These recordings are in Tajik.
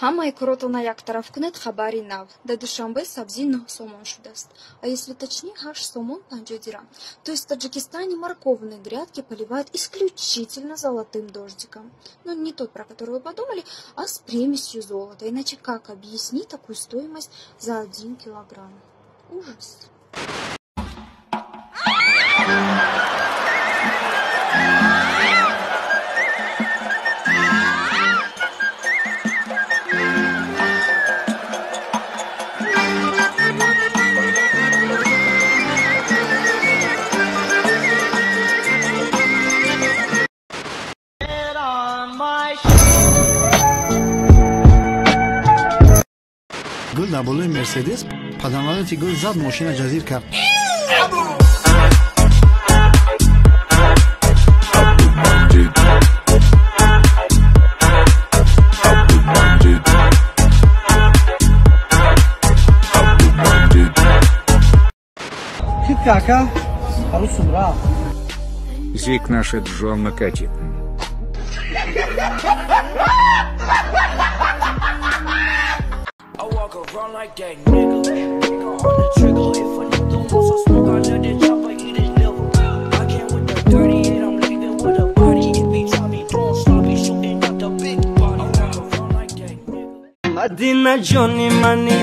Ҳамаи коротона яктараф кунед, хабари нав. Дар Душанбе сабзӣ 9 сомон шудааст. А если точнее, 8 сомон 50 дирам. То есть в Таджикистане морковные грядки поливают исключительно золотым дождиком. Но не тот, про который вы подумали, а с примесью золота. Иначе как объяснить такую стоимость за 1 килограмм? Ужас. Гул дар болои Мерседес паданалати гул зад, мошина ҷазир кард. Ака, арусум рафт. Зик наша Джон Макатит. Run like that nigga. Nigga on the trigger. If a nigga wants some smoke, I let it chopper eat his liver. I came with the 38, I'm leaving with a body. If he try me doing sloppy, shooting out the big body. I walk around like that nigga. Madina Johnny money,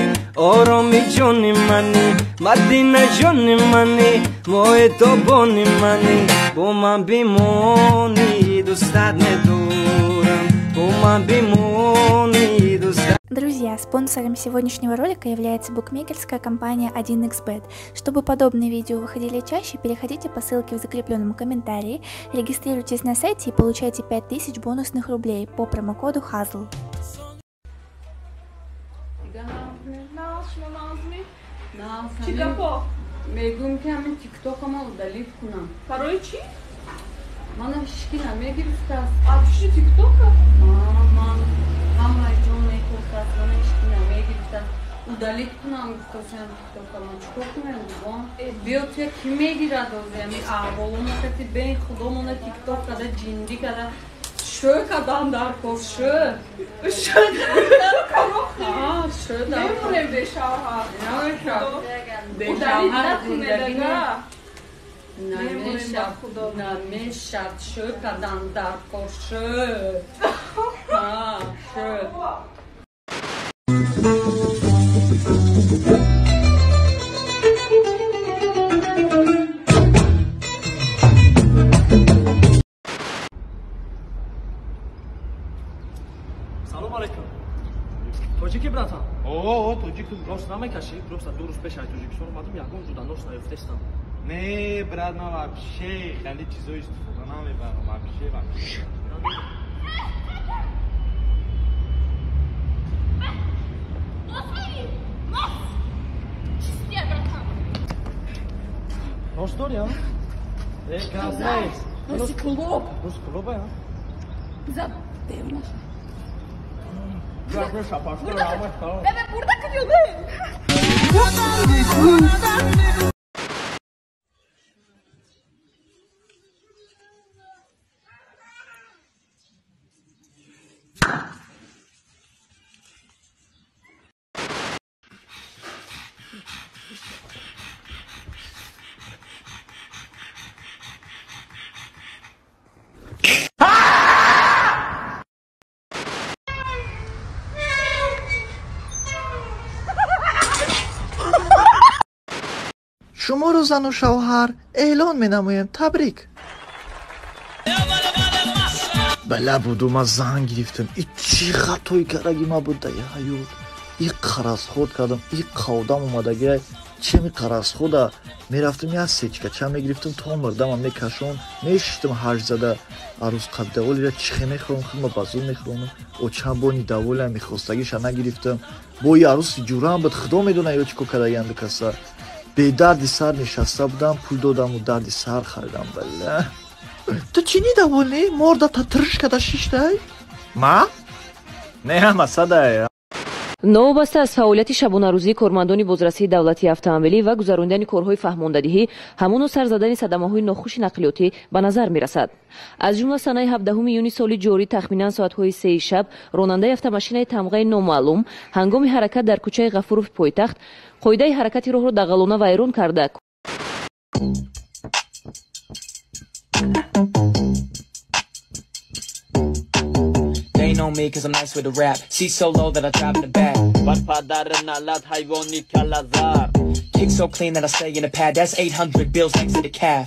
Oromi Johnny money, Madina Johnny money, Moe to boni money, Boma bimoni, дустат медурам, Бома бимони, дустат. Друзья, спонсором сегодняшнего ролика является букмекерская компания 1xBet. Чтобы подобные видео выходили чаще, переходите по ссылке в закрепленном комментарии, регистрируйтесь на сайте и получайте 5000 бонусных рублей по промокоду HAZL. Удалить кунам, гуфтасам тиктокама. Чикор кунам дубон? Биё туя ки мегирад озами аҳволона кати бен худомона тикток када ҷиндӣ када шӯ кадан дар кор шӯ. Шӯ дар кор шӯ дар мемонем бешавҳар. Намешавад. Удалить накунедага. Намешавад. Намешавад. Шӯ кадан дар кор шӯ. Шӯ. Салом алейкум. Тоҷики, братан? О, тоҷик. Нос намекашӣ? Просто 2 рӯз пеш аз Тоҷикистон омадам, ягон ҷуда нос наёфтестам. Не, брат, ман вообще хеле чизо истифода намебарам, вообще, вообще. Нос дори, а? Е, гап нест. Носи клуб. Носи клуб, а? За девнаш. Bebe, burada kırıyor be. Шуморо зану шавҳар эълон менамоем. Табрик. Бала буду, ман зан гирифтам. И чӣ хатои кардаги ман буд дар ҳаёт? И қаразход кардам, и қавдам омадагиай. Чеми қаразхода мерафтам, як сечкача мегирифтам, то мурдамам мекашон, мешиштам ҳашт зада. Арӯз қабдаволира чихе мехӯрам, худма ба зур мехӯронам. Очам бо нидаволиам мехостагиша нагирифтам. Бо и арӯси ҷурам буд, худо медона ё чӣ кор кардагиам каса. Бедарди сар нишаста будам, пул додаму дарди сар харидам. Бала, ту чӣ недовольный? Морда та тирш када шиштай? Ма не, ҳама садай. Новобаста аз фаъолияти шабонарӯзии кормандони бозрасии давлатии автомобилӣ ва гузарондани корҳои фаҳмондадиҳӣ, ҳамоно сар задани садамаҳои нохуши нақлиётӣ ба назар мерасад. Аз ҷумла санаи 17 июни соли ҷорӣ тахминан соатҳои 3 шаб ронандаи автомашинаи тамғаи номаълум ҳангоми ҳаракат дар кӯчаи Ғафурови пойтахт қоидаи ҳаракати роҳро дағалона вайрон карда. They know me cause I'm nice with the rap. See so low that I drive in the back. Kick so clean that I stay in the pad. That's 800 bills next to the calf.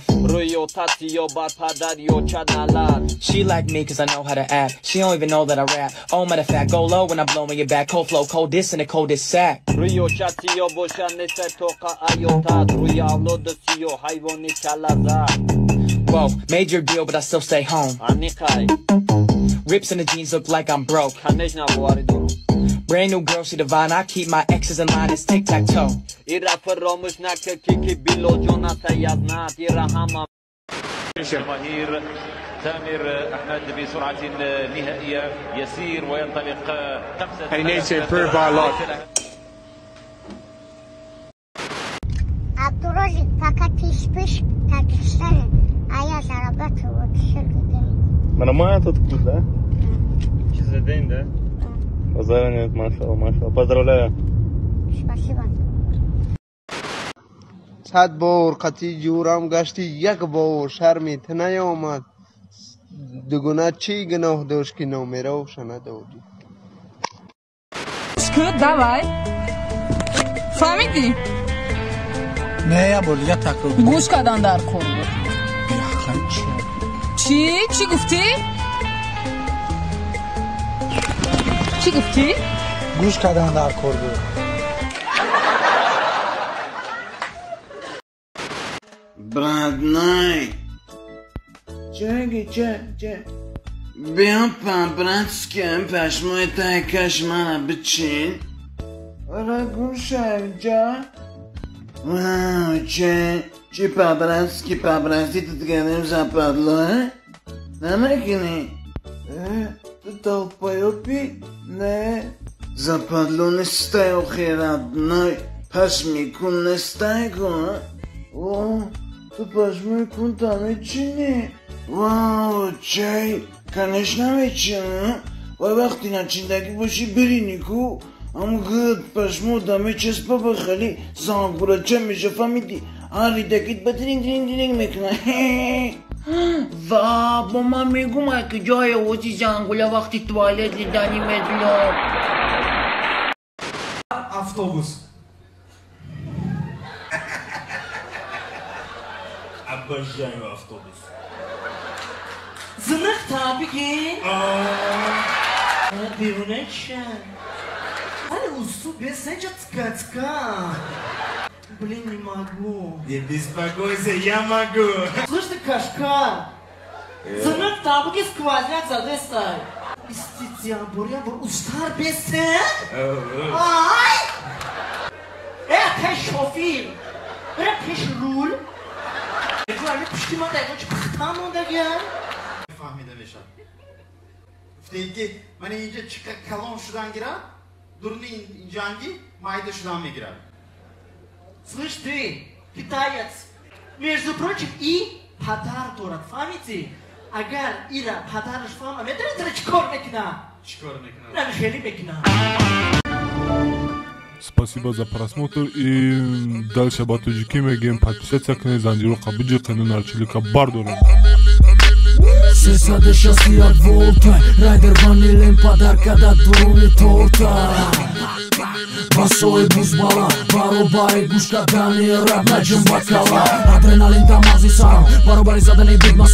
She like me cause I know how to act. She don't even know that I rap. Oh, matter of fact, go low when I'm blowing it back. Cold flow, cold this and the coldest sack. Whoa, major deal, but I still stay home. Rips in the jeans look like I'm broke. Brand new girl, she divine. I keep my exes in line. It's tic tac toe. He needs to improve by a lot. Абдурозик, пока ты спишь, Таджикистане, а я зарабатываю целый день. Нормально тут вкус, да? За день, да? Базара нет, машалла, машалла. Поздравляю. Спасибо. 100 бор қати ҷӯрам гашти, як бор шарми ту наёмад. Дугуна чӣ гуноҳ дошт, ки номероша надодӣ? Давай. Фаҳмидӣ? Не, я бор дига такрор. Гӯш кардан дар кор буд. Чӣ? Чӣ гуфтӣ? Чӣ гуфтӣ? Гӯш кардан дар кор буд. Брат, най. Чаги, ча, ча. Биё по-братски пашмои таи мана бичин. Ара гӯшай, ҷа. Вау, че, чи по-братски по-братски тут кардем западло, а? Намекунӣ? Э, ту долбоёби? Не. Западло нестай охи родной. Пашми кун нестай ку, а? О, ту пашмои кунта мечинӣ? Вау, чай, конечно мечинам. Вай вақти начиндагӣ бошӣ биринӣ ку. Ам гӯд пашмо да мечаспа ба хали зангурача меша, фаҳмидӣ? Ҳар ридакит ба диринг диринг диринг мекуна. Ва бо ман мегум, ки ҷои ози зангула вақти туалет лидани медло. Автобус. Обожаю автобус. Зинах табиги. Беруна ча. Али усу без сенча цка-цка. Блин, не могу. Не беспокойся, я могу. Слышь ты, кашка. Зинах табиги сквозняк задестай. Иститян буря бур устар бесен. Ай! Пеш шофир. Бре пеш рул. Пушти ман дайго чи пухта мондагиам. Фаҳмида мешавад. Гуфтем ки ман инҷа чӣ калон шудан гирад, дурни инҷанги майда шудан мегирад. Слышь ты, китаец, между прочим, и падар дорад, фаҳмидӣ? Агар ира падараш фаҳма, медонӣ тара чӣ кор мекунад? Чӣ кор мекунад? Нами хеле мекунад. Спасибо за просмотр и дальше ба тоҷикӣ мегӯем: подписаться кунед, занҷироқа биҷиқену нарчилика бардорем. 361 волта райдер ванилен подарка да дуруни торта. Басои бузбала баробари гӯш кардани раб наҷим бакала. Адреналин да мағзи сарам баробари задани бигма.